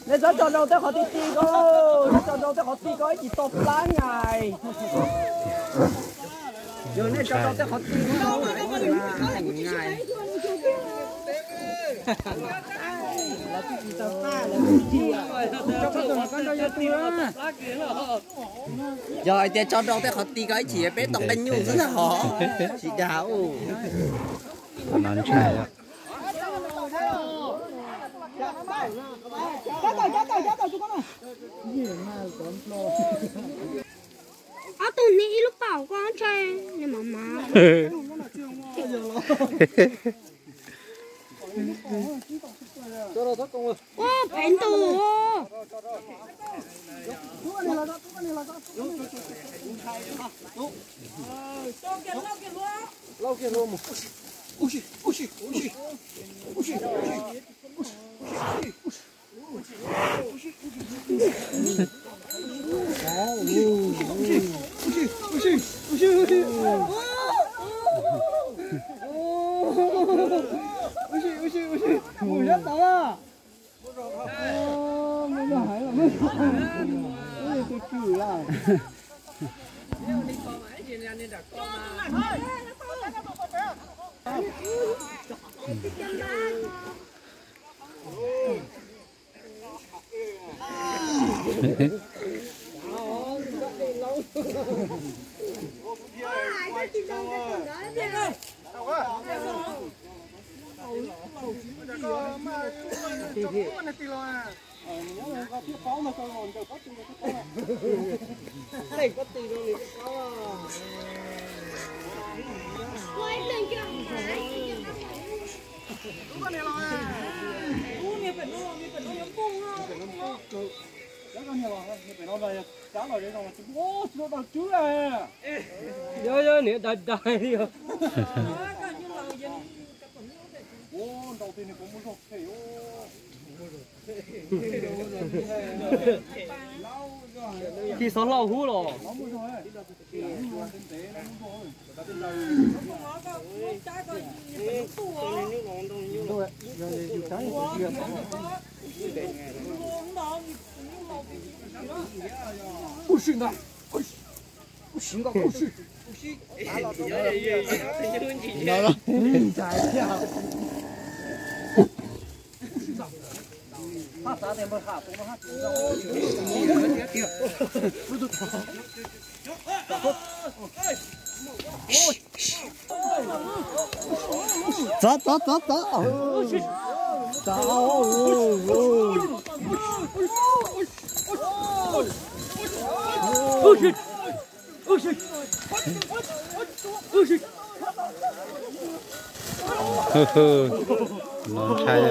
Nej txhob tso rau tej qhov ti ti ko, nej tso rau tej qhov ti ko ib tsis tau plab nyais. Yog nej tso rau tej qhov ti ko. Yog hais tias tso rau tej qhov ti ko ib chim peb tau qeej nyuj xwb hos. Tsis dag u. No ntshai. Ob tug hniv ib lub paum koj ntshai nws mam mas. Ua pem ntus. Yog yog niam dais dais li os. Tsis xov laus hub los. Txov txov txov txov. No ntshai.